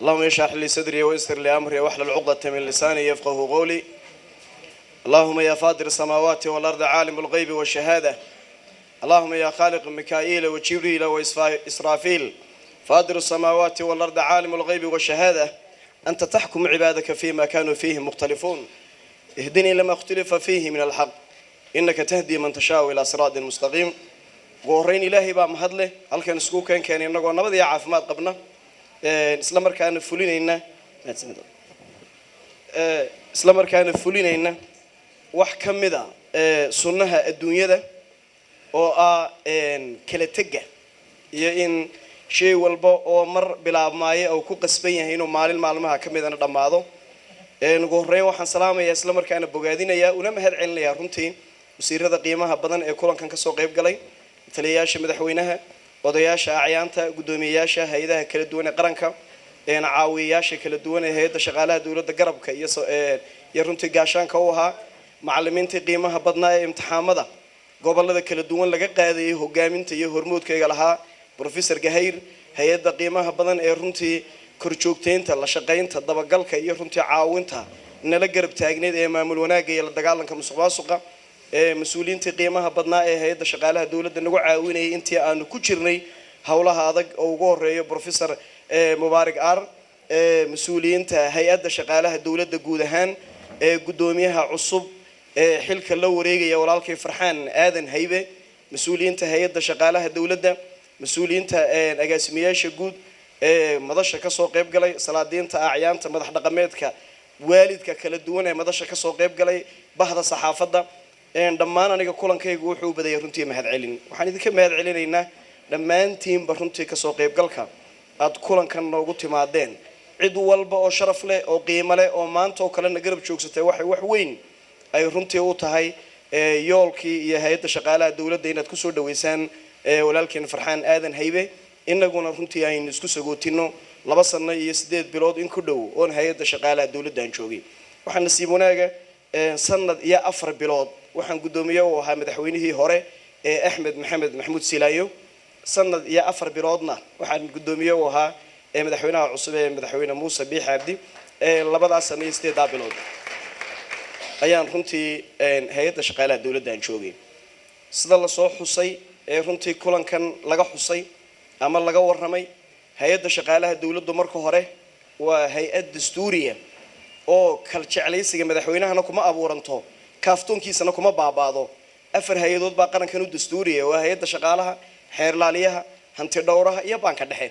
اللهم اشرح لي صدري ويسر لي أمري واحلل عقدة من لساني يفقه قولي. اللهم يا فاطر السماوات والأرض، عالم الغيب والشهادة، اللهم يا خالق ميكائيل وجبريل وإسرافيل، فاطر السماوات والأرض، عالم الغيب والشهادة، أنت تحكم عبادك فيما كانوا فيه مختلفون، اهدني لما اختلف فيه من الحق، إنك تهدي من تشاء إلى صراط مستقيم. Ugu horreyn, Ilaahay baa mahad leh halkan isku keen keenay innagoo nabad iyo caafimaad qabna, isla markaana fulinayna wax ka mid a sunnaha adduunyada oo ah kala tega iyo in shay walba oo mar bilaabmaayo uu ku qasban yahay inuu maalin maalmaha ka midana dhammaado. Ugu horreyn, waxaan salaamayaa, isla markaana bogaadinayaa, una mahad celinayaa runtii wasiirada qiimaha badan ee kulankan kasoo qayb galay, taliyayaasha madaxweynaha, odayaasha acyaanta, guddoomiyeyaasha hay-adaha kala duwan ee qaranka, caawiyayaasha kala duwan ee hay-adda shaqaalaha dowladda garabka iyo runtii gaashaanka u ahaa, macalimiintii qiimaha badnaa ee imtixaamada gobolada kala duwan laga qaadayay hogaaminta iyo hormoodkayga lahaa, Professor Gahayr, hay-adda qiimaha badan ee runtii korjoogteynta, la shaqaynta, dabagalka iyo runtii caawinta nala garab taagneyd ee maamul wanaagga iyo la dagaalanka musuq maasuqa, ee mas-uuliyiintii qiimaha badnaa ee hay-adda shaqaalaha dowladda nagu caawinayay intii aanu ku jirnay howlaha adag oo ugu horeeyo Professor Mubaarak Ar, mas-uuliyiinta hay-adda shaqaalaha dowladda guud ahaan, ee guddoomiyaha cusub ee xilka la wareegaya, walaalkay Farxaan Aadan Haybe, mas-uuliyiinta hay-adda shaqaalaha dowladda, mas-uuliyiinta agaasimayaasha guud ee madasha kasoo qayb galay, salaadiinta, acyaanta, madax dhaqameedka, waalidka kala duwan ee madasha kasoo qayb galay, bahda saxaafadda dhammaan, aniga kulankaygu wuxuu badayay runtii mahad celin. Waxaan idinka mahad celinaynaa dhammaantiinba runtii kasoo qaybgalka aada kulankan noogu timaadeen. Cid walba oo sharaf leh oo qiimo leh oo maanta oo kalena garab joogsatay waxay wax weyn ay runtii u tahay yoolkii iyo hay-adda shaqaalaha dowladda inaad kusoo dhaweysaan walaalkeen Farxaan Aadan Haybe, inaguna runtii aynu isku sagootino 2 sano iyo 8 bilood in ku dhow oon hay-adda shaqaalaha dowladda aan joogay. Waxaa nasiib wanaaga, sanad iyo 4 bilood waxaan guddoomiye u ahaa madaxweynihii hore ee Axmed Maxamed Maxamuud Silaayo, sanad iyo 4 biloodna waxaan guddoomiye u ahaa madaxweynaha cusub ee madaxweyne Muuse Biix Cabdi. Labadaas sano iyo 8-daa bilood ayaan runtii hay-adda shaqaalaha dowladda aan joogay. Sida lasoo xusay ee runtii kulankan laga xusay ama laga warramay, hay-adda shaqaalaha dowladdu marka hore waa hay-ad dastuuriya oo kal jeclaysiga madaxweynahana kuma abuuranto, kaaftoonkiisana kuma baabaado. Afar hay-adood baa qarankan u dastuuriya: waa hay-adda shaqaalaha, xeerlaaliyaha, hanti dhowraha iyo baanka dhexe.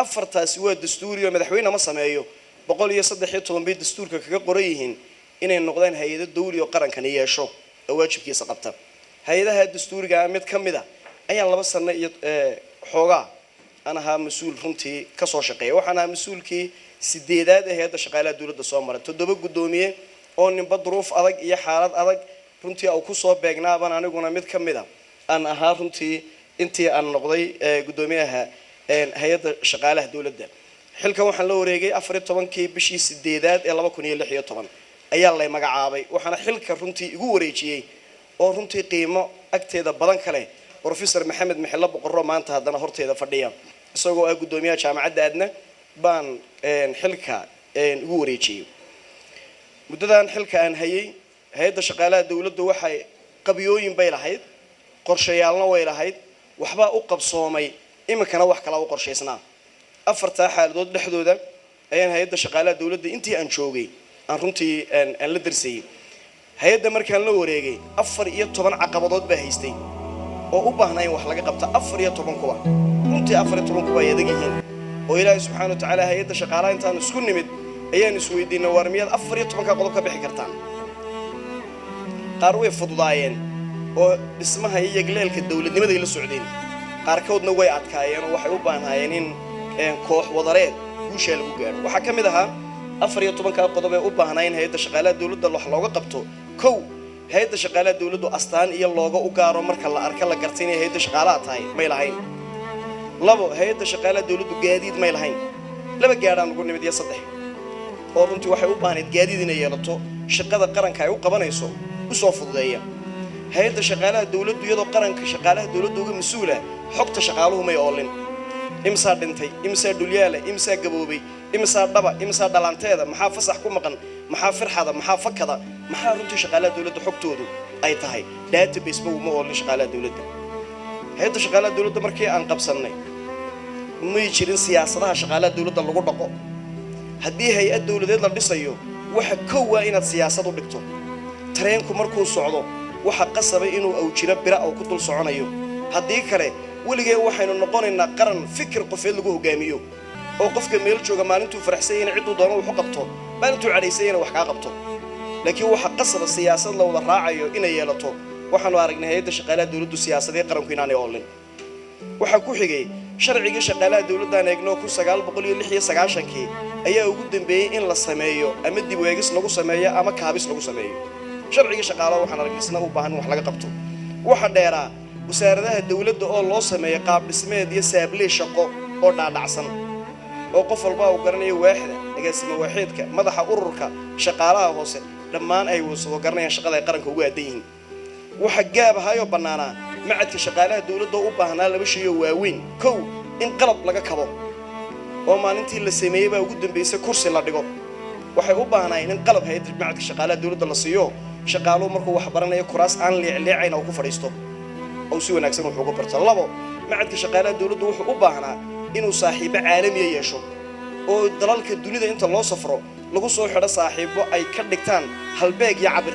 Afartaasi waa dastuuri oo madaxweyne ma sameeyo. 113 bay dastuurka kaga qoran yihiin inay noqdaan hay-ado dawli oo qarankani yeesho oo waajibkiisa qabta. Hay-adaha dastuuriga mid ka mid a ayaan 2 sano iyo xoogaa aan ahaa mas-uul runtii kasoo shaqeeya. Waxaan ahaa mas-uulkii sideedaad ee hay-adda shaqaalaha dowladda soo maray. Toddoba guddoomiye oo ninba duruuf adag iyo xaalad adag runtii au kusoo beegnaaban aniguna mid ka mid a aan ahaa runtii intii aan noqday guddoomiyaha hay-adda shaqaalaha dowladda. Xilkan waxaan la wareegay 14-kii bishii sideedaad ee 2016 ayaa lay magacaabay. Waxaana xilka runtii igu wareejiyey oo runtii qiimo agteeda badan kale Professor Maxamed Mixilo Boqorro, maanta haddana horteeda fadhiya, isagoo ah guddoomiyaha jaamacadda Adna baan xilka igu wareejiyey. Muddadan xilka aan hayay, hay-adda shaqaalaha dowladdu waxay qabyooyin bay lahayd, qorshayaalna way lahayd, waxbaa u qabsoomay, iminkana wax kalaa u qorshaysnaa. Afartaa xaaladood dhexdooda ayaan hay-adda shaqaalaha dowladda intii aan joogay aan runtii aan la darsayey. Hay-adda markaan la wareegay, 14 caqabadood baa haystay oo u baahnaa in wax laga qabta. 14 kuwa runtii 14 kuwa ay adag yihiin oo Ilaahay subxaana wa tacaala hay-adda shaqaalaha intaan isku nimid ayaan isweydiinay: waar, miyaad 14-ka qodob ka bixi kartaan? Qaar way fududaayeen oo dhismaha iyo yagleelka dowladnimaday la socdeen, qaarkoodna way adkaayeen oo waxay u baahnaayeen in koox wadareed guushaa lagu gaadho. Waxaa ka mid ahaa 14-kaa qodob ee u baahnaa in hay-adda shaqaalaha dowladda wax looga qabto: kow, hay-adda shaqaalaha dowladdu astaan iyo looga u gaaro marka la arka la gartay inay hay-adda shaqaalaha tahay may lahayn. Labo, hay-adda shaqaalaha dowladdu gaadiid may lahayn. Laba gaadhaan ugu nimid iyo saddex oo runtii waxay u baahnayd gaadiid inay yeelato, shaqada qaranka ay u qabanayso usoo fududeeya. Hay-adda shaqaalaha dowladdu iyadoo qaranka shaqaalaha dowladda uga mas-uula, xogta shaqaaluhu may oolin. Imsaa dhintay, imsaa dhulyaala, imsaa gaboobay, imsaa dhaba, imsaa dhalanteeda, maxaa fasax ku maqan, maxaa firxada, maxaa fakada, maxaa runtii shaqaalaha dowladda xogtoodu ay tahay? Database ba uma oolin shaqaalaha dowladda. Hay-adda shaqaalaha dowladda markii aan qabsannay, may jirin siyaasadaha shaqaalaha dowladda lagu dhaqo. Haddii hay-ad dowladeed la dhisayo, waxa kow waa inaad siyaasad u dhigto. Tareenku markuu socdo, waxa qasabay inuu awjiro bira oo ku dul soconayo. Haddii kale, weligeen waxaynu noqonaynaa qaran fikir qofeed lagu hogaamiyo, oo qofka meel jooga maalintuu faraxsanyayna cidduu doono wax u qabto, maalintuu cadhaysanyayna wax kaa qabto. Laakiin waxa qasaba siyaasad la wada raacayo inay yeelato. Waxaanu aragnay hay-adda shaqaalaha dowladdu siyaasadee qaranku inaanay oolin. Waxaa ku xigay sharcigii shaqaalaha dowladdaan eegno, 1996-kii ayaa ugu dambeeyey in la sameeyo ama dib u eegis lagu sameeyo ama kaabis lagu sameeyo sharcigii shaqaalaha. Waxaan aragnay isna u baahan in wax laga qabto. Waxa dheeraa wasaaradaha dowladda oo loo sameeyo qaab dhismeed iyo saabley shaqo oo dhaadhacsan, oo qof walba uu garanayo waaxda, agaasima waaxeedka, madaxa ururka, shaqaalaha hoose, dhammaan ay soo garanayaan shaqada ay qaranka ugu aadan yihiin. Waxa gaab ahaayoo bannaanaa macadka shaqaalaha dowladda oo u baahnaa laba shay oo waaweyn. Kow, in qalab laga kabo, oo maalintii la sameeyey baa ugu dambaysay kursi la dhigo. Waxay u baahnaayeen in qalab hay-adda macadka shaqaalaha dowladda la siiyo, shaqaaluhu markuu wax baranayo kuraas aan leecleecayn oo ku fadhiisto oo si wanaagsan wax uga barto. Labo, macadka shaqaalaha dowladdu wuxuu u baahnaa inuu saaxiibo caalamiya yeesho, oo dalalka dunida inta loo safro lagu soo xidho saaxiibo ay ka dhigtaan halbeeg iyo cabir.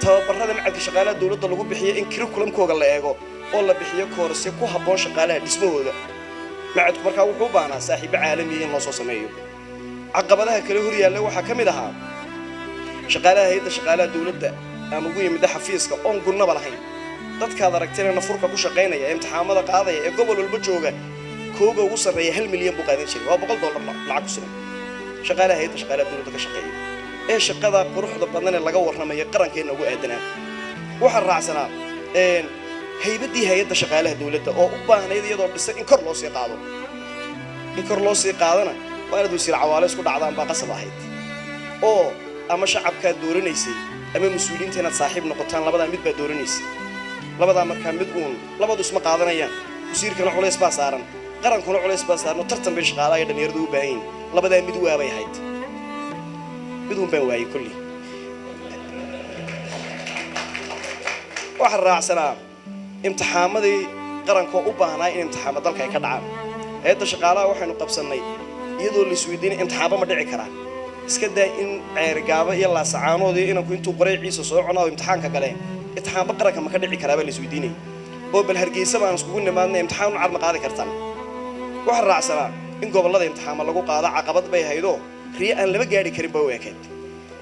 Tababarada macadka shaqaalaha dowladda lagu bixiyo in curriculumkooga la eego, oo la bixiyo koorasyo ku habboon shaqaalaha dhismahooda. Macadku markaa wuxuu u baahnaa saaxiibo caalamiya in loo soo sameeyo. Caqabadaha kale hor yaalla waxaa ka mid ahaa shaqaalaha hay-adda shaqaalaha dowladda aan ugu yimid xafiiska oon gunnaba lahayn. Dadkaad aragtayna nafurka ku shaqaynaya ee imtixaamada qaadaya ee gobol walba jooga, kooga ugu sarreeya 1 milyan buu qaadan jiray. Waa $100 lacag ku siman. Shaqaalaha hay-adda shaqaalaha dowladda ka shaqeeya ee shaqada quruxda badan ee laga warramaya qarankeenna ugu aadanaa. Waxaan raacsanaa haybaddii hay-adda shaqaalaha dowladda oo u baahnayd iyadoo dhisan in kor loo sii qaado. In kor loo sii qaadana waa inaad wasiir Cawaale isku dhacdaan baa qasab ahayd, oo ama shacabkaad dooranaysay ama mas-uuliyiinta inaad saaxiib noqotaan. Labadaa mid baad dooranaysay. Labadaa markaa mid uun, labadu isma qaadanayaan. Wasiirkana culays baa saaran, qarankuna culays baa saaran, oo tartan bay shaqaalaha iyo dhallinyaradu u baahan yihin. Labadaa mid waabay ahayd, mid uun baan waayey kulli. Waxaan raacsanaa imtixaamadii qarankoo u baahnaa in imtixaamo dalka ay ka dhacaan. Hay-adda shaqaalaha waxaynu qabsannay iyadoo la isweydiinay imtixaamo ma dhici karaa. Iska daa in Ceerigaabo iyo Laasacaanood iyo inanku intuu qorayciisa soo cunaa oo imtixaanka galeen, imtixaanba qaranka ma ka dhici karaa baa la isweydiinayay, oo bal Hargeysa baan iskugu nimaadnay, imtixaan u cad ma qaadi kartaan? Waxaan raacsanaa in gobollada imtixaama lagu qaado caqabad bay haydoo riyo aan laba gaadhi karin ba u ekeyd.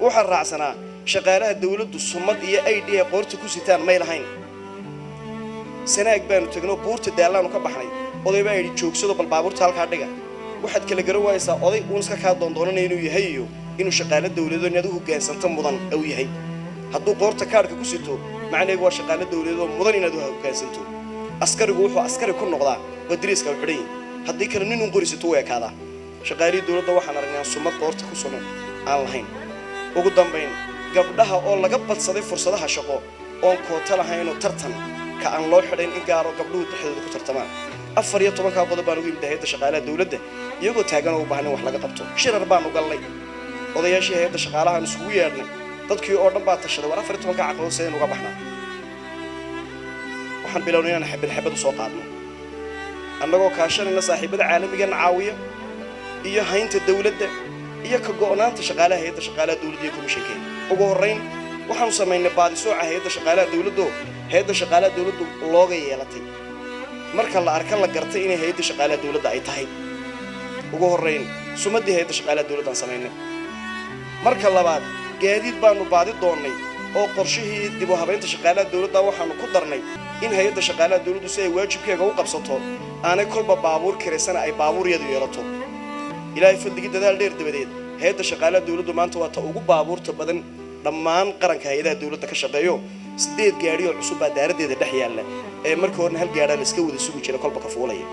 Waxaan raacsanaa shaqaalaha dawladdu sumad iyo ID ay qoorta ku sitaan may lahayn. Sanaag baanu tegno, buurta Daallaanu ka baxnay. Oday baa yidhi, "Joogsado, bal baabuurta halkaa dhiga." Waxaad kala garan waaysaa oday uun iska kaa doondoonanaya inuu yahay iyo inuu shaqaalo dawladeed inaad u hoggaansanto mudan uu yahay. Hadduu qoorta kaadhka ku sito, macnaheedu waa shaqaalo dawladeed oo mudan inaad u hoggaansanto. Askarigu wuxuu askari ku noqdaa waa dariiska u xidhan yahi. Haddii kale nin uun qorisito u ekaadaa. Shaqaalihii dawladda waxaan aragnay aan sumad qoorta ku sugan aan lahayn. Ugu dambayn, gabdhaha oo laga badsaday fursadaha shaqo, oon koota lahaynoo tartan ka aan loo xidhayn in gaaro gabdhuhu dhexdooda ku tartamaan. 14-kaa qodob baan ugu yimid hay-adda shaqaalaha dawladda iyagoo taagan oo u baahan in wax laga qabto. Shirar baanu gallay, odayaashii hay-adda shaqaalahaan isugu yeedhnay, dadkii oo dhan baa tashaday. War, 14-ka caqabadood sideen uga baxnaa? Waxaan bilownay inaan xabad xabad usoo qaadno, annagoo kaashanayna saaxiibada caalamigana caawiya iyo haynta dawladda iyo ka go'naanta shaqaalaha hay-adda shaqaalaha dawladda iyo komishankeeda. Ugu horrayn, waxaanu samaynay baadisooca hay-adda shaqaalaha dawladdo. Hay-adda shaqaalaha dawladdu looga yeelatay marka la arka la gartay inay hay-adda shaqaalaha dawladda ay tahay. Ugu horrayn, sumaddii hay-adda shaqaalaha dawladdaan samaynay. Marka labaad, gaadiid baanu baadi doonnay, oo qorshihii dib u habaynta shaqaalaha dawladda waxaanu ku darnay in hay-adda shaqaalaha dawladdu, si ay waajibkeega u qabsato, aanay kolba baabuur kiraysana, ay baabuur iyadu yeelato. Ilaahay fadligii, dadaal dheer dabadeed, hay-adda shaqaalaha dawladdu maanta waa ta ugu baabuurta badan dhammaan qaranka hay-adaha dawladda ka shaqeeyo. Sideed gaadhi oo cusub baa daaraddeeda dhex yaalla, ee markii horena hal gaadhaa la iska wada sugi jira kolba ka fuulaya.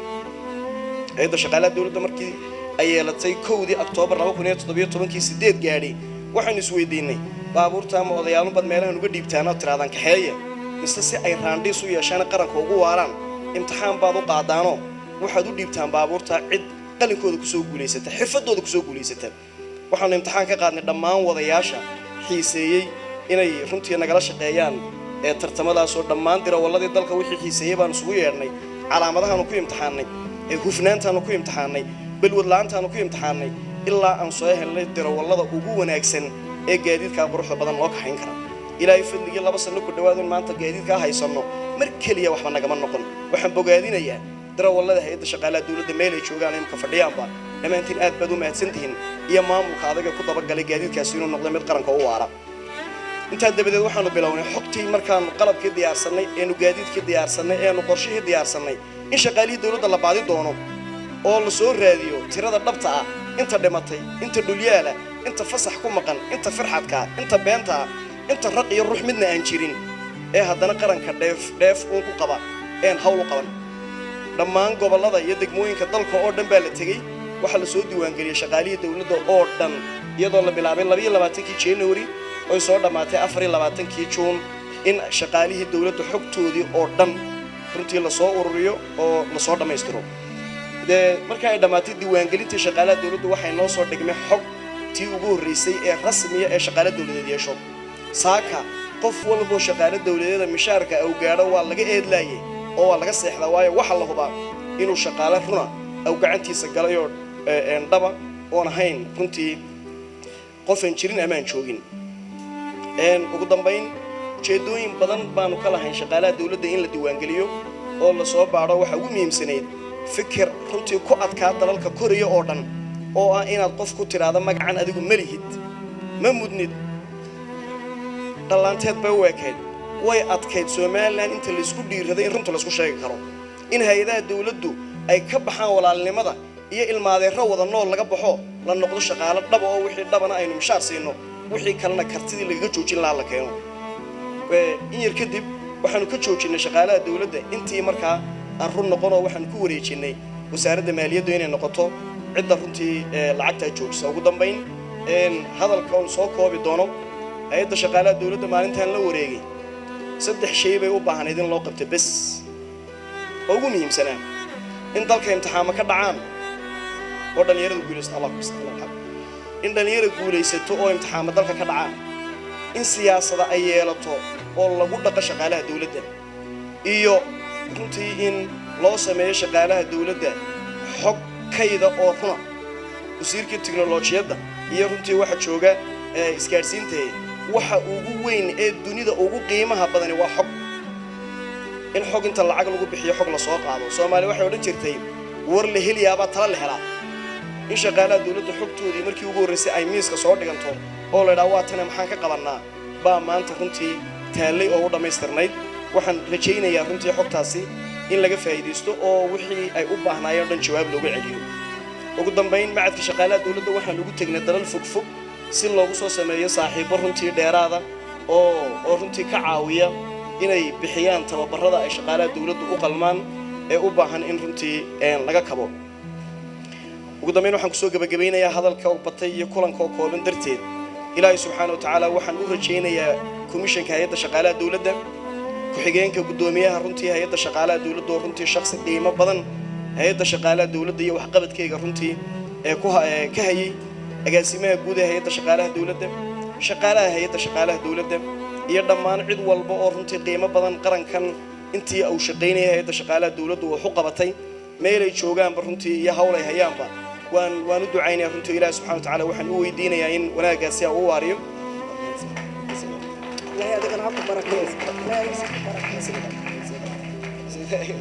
Hay-adda shaqaalaha dawladda markii ay yeelatay 1-dii Oktoobar 2017-kii sideed gaadhi, waxaynu isweydiinay, baabuurta ama odayaalunbaad meelahan uga dhiibtaan oo tiraadaan kaxeeya, mise si ay raandhiis u yeeshaan qaranka ugu waaraan imtixaan baad u qaadaanoo Waxaad u dhiibtaan baabuurta cid qalinkooda kusoo guulaysata, xirfadooda kusoo guulaysata. Waxaanu imtixaan ka qaadnay dhammaan wadayaasha xiiseeyey inay runtii nagala shaqeeyaan ee tartamadaasoo dhammaan dirawaladii dalka wixii xiiseeyey baanu isugu yeedhnay. Calaamadahaanu ku imtixaannay, ee hufnaantaanu ku imtixaannay, balwad la-aantaanu ku imtixaannay, ilaa aan soo helnay dirawallada ugu wanaagsan ee gaadiidkaa quruxda badan loo kaxayn kara. Ilaahay fadligii, 2 sano ku dhawaadun maanta gaadiidkaa haysanno, mar keliya waxba nagama noqon. Waxaan bogaadinayaa dirawallada hay-adda shaqaalaha dowladda meel ay joogaan, imka fadhiyaanba. Dhammaantiin aad baad u mahadsantihiin, iyo maamulka adaga ku dabagalay gaadiidkaasi inuu noqdo mid qaranka u waara. Intaa dabadeed waxaanu bilownay xogtii. Markaanu qalabkii diyaarsanay, eenu gaadiidkii diyaarsanay, eenu qorshihii diyaarsanay in shaqaalihii dowladda la baadi doono oo la soo raadiyo tirada dhabta ah, inta dhimatay, inta dhulyaala, inta fasax ku maqan, inta firxadkaa, inta beentaa, inta raq iyo ruux midna aan jirin ee haddana qaranka dheef dheef uun ku qaba een hawl u qaban. Dhammaan gobollada iyo degmooyinka dalka oo dhan baa la tegey. Waxaa la soo diiwaangeliyey shaqaalihii dowladda oo dhan, iyadoo la bilaabay 22-kii January oy soo dhammaatay 24-kii Juun, in shaqaalihii dowladda xogtoodii oo dhan runtii lasoo ururiyo oo lasoo dhammaystiro. Dee marka ay dhammaatay diiwaangelintii shaqaalaha dowladdu, waxay noo soo dhigmay xog tii ugu horreysay ee rasmiya ee shaqaale dowladeed yeesho. Saaka qof walboo shaqaale dowladeeda mishaarka au gaadho waa laga eedlaayay oo waa laga seexdaa, waayo waxaa la hubaa inuu shaqaale runa au gacantiisa galayoo dhaba oon ahayn runtii qofaan jirin amaan joogin. Ugu dambayn, ujeeddooyin badan baanu ka lahayn shaqaalaha dowladda in la diiwaangeliyo oo lasoo baadho. Waxa ugu muhiimsanayd fikir runtii ku adkaa dalalka koraya oo dhan, oo ah inaad qof ku tidhaahdo magacan adigu ma lihid, ma mudnid. Dhallaanteed bay u ekayd, way adkayd. Somaliland inta laysku dhiiraday in runta laysku sheegi karo, in hay-adaha dowladdu ay ka baxaan walaalnimada iyo ilmaadeero wada nool, laga baxo, la noqdo shaqaalo dhaba, oo wixii dhabana aynu mishaar siino, wixii kalena kartidii lagaga joojin lahaa la keeno. In yar kadib waxaanu ka joojinay shaqaalaha dowladda intii markaa aan run noqonoo waxaanu ku wareejinay wasaaradda maaliyaddu inay noqoto cidda runtii lacagtaa joojisa. Ugu dambayn, hadalka oon soo koobi doono, hay-adda shaqaalaha dowladda maalintaan la wareegay saddex shay bay u baahnayd in loo qabto bes oo ugu muhiimsanaa: in dalka imtixaamo ka dhacaan oo dhallinyaradu guulaysato, Allah ku in dhallinyara guulaysato oo imtixaamo dalka ka dhacaan, in siyaasada ay yeelato oo lagu dhaqo shaqaalaha dowladda, iyo runtii in loo sameeyo shaqaalaha dowladda xog kayda oo runa. Wasiirkii tiknolojiyadda iyo runtii waxa jooga isgaadhsiintae, waxa ugu weyn ee dunida ugu qiimaha badani waa xog. In xog inta lacag lagu bixiyo xog lasoo qaado. Soomaaliya waxay odhan jirtay, war la heliyaabaa tala la helaa. In shaqaalaha dowladda xogtoodii markii ugu horraysay ay miiska soo dhiganto oo la idhaha waa tane, maxaan ka qabannaa, baa maanta runtii taallay oo u dhammaystirnayd. Waxaan rajaynayaa runtii xogtaasi in laga faa'iidaysto oo wixii ay u baahnaayeen o dhan jawaab looga celiyo. Ugu dambayn, macadka shaqaalaha dowladda waxaan ugu tegnay dalal fogfog si loogu soo sameeyo saaxiibbo runtii dheeraada oo runtii ka caawiya inay bixiyaan tababarada ay shaqaalaha dowladdu u qalmaan ee u baahan in runtii laga kabo. Ugu dambayn, waxaan kusoo gebagabaynayaa hadalka batay iyo kulanka oo kooban darteed, Ilaahay subxaana wa tacaala waxaan u rajaynayaa komishanka hay-adda shaqaalaha dowladda, ku-xigeenka guddoomiyaha runtii hay-adda shaqaalaha dowladda, oo runtii shaksi qiimo badan hay-adda shaqaalaha dowladda iyo waxqabadkeyga runtii ee ku ka hayay, agaasimaha guud ee hay-adda shaqaalaha dowladda, shaqaalaha hay-adda shaqaalaha dowladda, iyo dhammaan cid walba oo runtii qiimo badan qarankan intii uu shaqaynayay hay-adda shaqaalaha dowladdu wax u qabatay, meelay joogaanba runtii iyo hawl ay hayaanba, waan u ducaynaya runtii. Ilaahi subxana wa tacala waxaan u weydiinayaa in wanaaggaasi u waariyo. Ilaahay adigana ha ku barakeeyo. Ilaahay ha ku barakeeyo.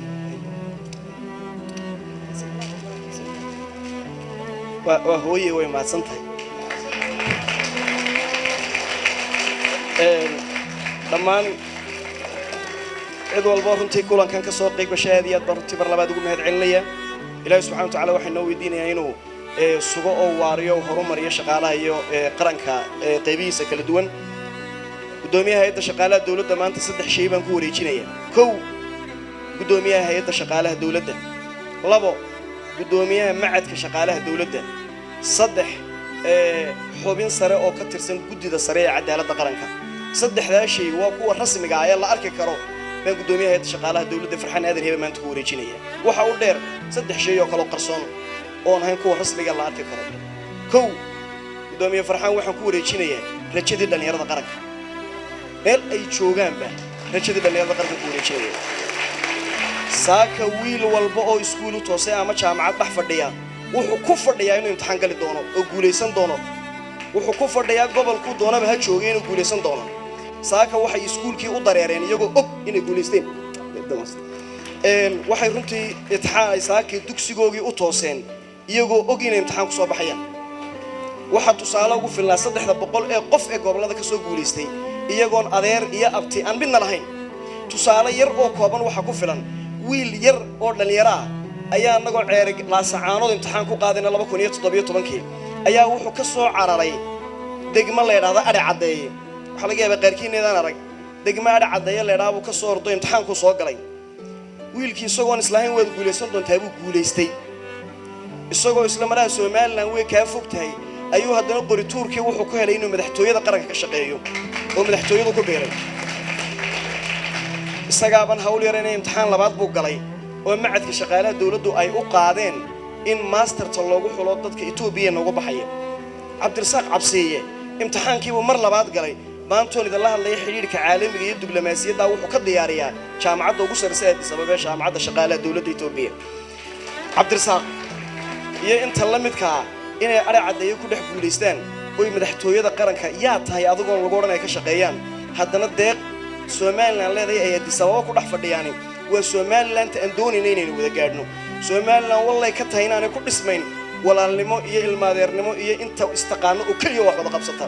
Waa hooye, way mahadsan tahay. Dhammaan cid walbo runtii kulankan ka soo qayb gashay aad iyo aad baan runtii mar labaad ugu mahad celinaya. Ilaahi subxana wa tacala waxay noo weydiinayaa inuu sugo oo waariyo oo horumariyo shaqaalaha iyo qaranka qaybihiisa kala duwan. Guddoomiyaha hay-adda shaqaalaha dowladda maanta saddex shay baan ku wareejinayaa: kow, guddoomiyaha hay-adda shaqaalaha dowladda; labo, guddoomiyaha macadka shaqaalaha dowladda; saddex, xubin sare oo ka tirsan guddida sare ee cadaaladda qaranka. Saddexdaa shay waa kuwa rasmiga ah ee la arki karo baan guddoomiyaha hay-adda shaqaalaha dowladda Farxaan Aadan Hebe maanta ku wareejinaya. Waxa u dheer Saddex shay oo kaloo qarsoon oon ahayn kuwa rasmiga la arki karo. Kow, guddoomiye Farxaan waxaan ku wareejinayaa rajadii dhallinyarada qaranka meel ay joogaanba, rajadii dhallinyarada qaranka ku wareejinaya. Saaka wiil walba oo iskuul u toosay ama jaamacad dhex fadhiya wuxuu ku fadhiyaa inuu imtixaan gali doono oo guulaysan doono. Wuxuu ku fadhiyaa gobolkuu doonaba ha joogay inuu guulaysan doono. Saaka waxay iskuulkii u dareereen iyagoo og inay guulaysteen. Waxay runtii imtixaan ay saakii dugsigoogii u tooseen iyagoo og inay imtixaan ku soo baxayaan. Waxaa tusaale ugu filnaa 300 ee qof ee gobollada ka soo guulaystay iyagoon adeer iyo abti aan midna lahayn. Tusaale yar oo kooban waxaa ku filan wiil yar oo dhallinyaro ah ayaa annagoo ceerig Laasacaanood imtixaan ku qaadayna 2017-kii ayaa wuxuu ka soo cararay degmo la yidhahda Adhe Caddeeye. Waxaa laga yaabaa qaarkiin inaan arag degmo Adhe Caddeeye la yidhaha buu ka soo ordo, imtixaankuu soo galay. Wiilkii isagoon islahayn waad guulaysan doontaa buu guulaystay. Isagoo isla maraha Somaliland way kaa fog tahay ayuu haddana qorituurkii wuxuu ku helay inuu madaxtooyada qaranka ka shaqeeyo oo madaxtooyadu ku biiray. Isagaaban hawl yar inay imtixaan labaad buu galay oo macadka shaqaalaha dawladdu ay u qaadeen in masterta loogu xulo dadka Etoobiya noogu baxaya. Cabdirasaaq Cabsiiye imtixaankiibuu mar labaad galay. Maantoon idinla hadlaya xidhiidhka caalamiga iyo diblomaasiyadda wuxuu ka diyaariyaa jaamacadda ugu sarreysa Addis Ababa ee jaamacadda shaqaalaha dawladda Etoobiya. Cabdirasaaq iyo inta la midkaa inay Adha Caddeeye ku dhex guulaystaan oy madaxtooyada qaranka yaa tahay adigoon lagu odhan ay ka shaqeeyaan, haddana deeq Somaliland leedahay ay Addis Ababa ku dhex fadhiyaani, waa Somalilandta aan doonayna inaynu wada gaadhno. Somaliland wallay ka tahay inaanay ku dhismayn walaalnimo iyo ilmaadeernimo iyo inta istaqaano oo keliya wax wada qabsata.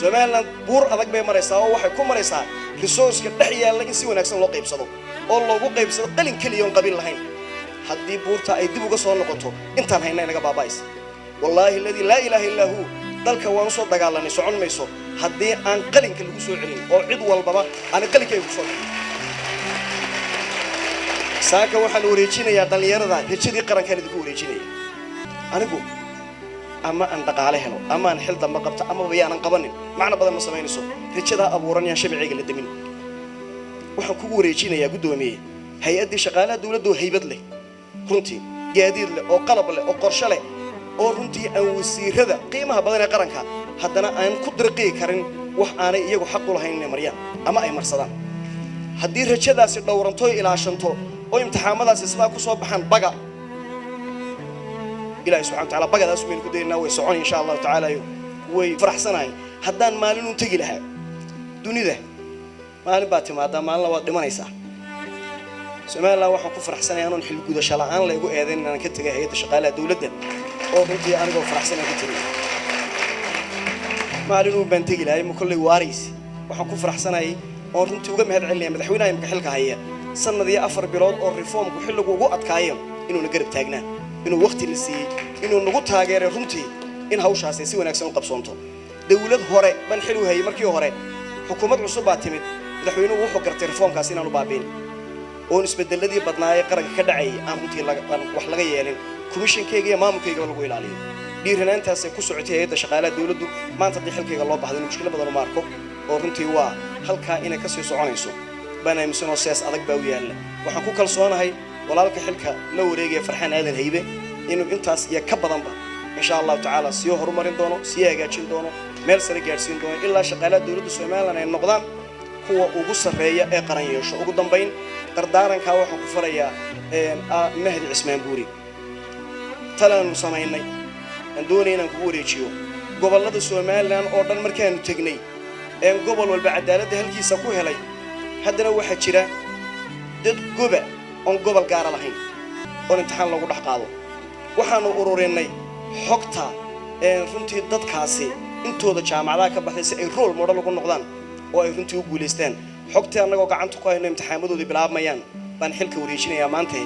Somaliland buur adag bay maraysaa oo waxay ku maraysaa resourceka dhex yaalla in si wanaagsan loo qaybsado oo loogu qaybsado qalin keliya oon qabiil lahayn. Haddii buurta ay dib uga soo noqoto, intaan hayna inaga baaba'aysa. Wallaahi aladii laa ilaaha illaa huu, dalka waan usoo dagaalanay, socon mayso haddii aan qalinka lagu soo celin oo cid walbaba aanay qalinkayga ku soo dhicin. Saaka waxaan wareejinayaa dhallinyarada rajadii qarankaan idinku wareejinaya. Anigu ama aan dhaqaale helo ama aan xil dambe qabto amaba yaanan qabanin, macno badan ma samaynayso. Rajadaa abuuran yaan shabicayga la demin. Waxaan kugu wareejinayaa, guddoomiye, hay-addii shaqaalaha dawladda oo haybad leh runtii, gaadiid leh oo qalab leh oo qorshe leh oo runtii aan wasiirada qiimaha badan ee qaranka haddana aan ku dirqiyi karin wax aanay iyagu xaq u lahayn inay maryaan ama ay marsadaan. Haddii rajadaasi dhowranto o ilaashanto oo imtixaamadaasi sidaa ku soo baxaan, baga Ilahi subxana wa tacala bagadaas baynu ku daynaa, way socon insha Allahu tacaala. Way faraxsanahay haddaan maalinun tegi lahaa dunida. Maalin baad timaadaa, maalina waad dhimanaysaa. Somaliland waxaan ku faraxsanaya anoon xilgudasho la'aan laygu eedayn inaan ka tegay hay-adda shaqaalaha dawladda oo runtii anigoo faraxsan aan ka tegay. Maalin uu baan tegi lahay ma kolley waaraysi. Waxaan ku faraxsanayay oon runtii uga mahad celinaya madaxweynaha imika xilka haya sanad iyo 4 bilood oo reformku xilligu ugu adkaayo inuuna garab taagnaa, inuu waqti na siiyey, inuu nagu taageeray runtii in hawshaasi si wanaagsan u qabsoonto. Dawlad hore baan xil u hayay markii hore, xukuumad cusub baa timid. Madaxweynuhu wuxuu gartay reformkaasi inaanu baabiin oon isbedeladii badnaa ee qaranka ka dhacayay aan runtii wax laga yeelin, komishankayga iyo maamulkaygaba lagu ilaaliyo. Dhiiranaantaasay ku socotay hay-adda shaqaalaha dawladdu. Maanta haddii xilkayga loo baxdo in mushkilo badan uma arko oo runtii waa halkaa inay kasii soconayso baan aaminsanoo sees adag baa u yaalla. Waxaan ku kalsoonahay walaalka xilka la wareegaya, Farxaan Aadan Haybe, inuu intaas iyo ka badanba insha Allahu tacaala sii horumarin doono, sii hagaajin doono, meel sare gaadhsiin doono ilaa shaqaalaha dawladda Somaliland ay noqdaan kuwa ugu sarreeya ee qaran yeesho. Ugu dambayn, dardaarankaa waxaan ku farayaa Mahdi Cismaan Buuri. Talaanu samaynay aan doonaya inaan kugu wareejiyo. Gobollada Somaliland oo dhan markaanu tegnay een gobol walba cadaaladda halkiisa ku helay, haddana waxaa jira dad goba oon gobol gaara lahayn oon imtixaan loogu dhex qaado. Waxaanu ururinay xogta runtii dadkaasi intooda jaamacadaha ka baxday si ay role model ugu noqdaan oo ay runtii u guulaystaan. Xogtii annagoo gacanta ku hayno imtixaamadoodii bilaabmayaan baan xilka wareejinayaa maanta.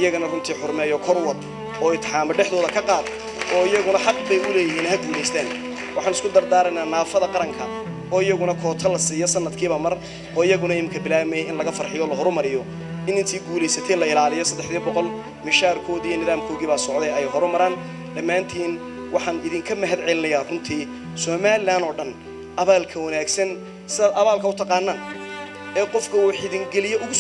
Iyagana runtii xurmeeyo, kor wad oo imtixaamo dhexdooda ka qaad oo iyaguna xaq bay u leeyihiin ha guulaystaan. Waxaan isku dardaaraynaa naafada qaranka oo iyaguna koota la siiyo sanadkiiba mar oo iyaguna imika bilaabmayay in laga farxiyo, la horumariyo, in intii guulaysatay la ilaaliyo, 300 mishaarkoodii iyo nidaamkoogii baa socday ay horumaraan. Dhammaantiin waxaan idinka mahad celinayaa runtii Somaliland oo dhan abaalka wanaagsan sidaad abaalka u taqaanaan ee qofka uu xidingeliyo ugu soo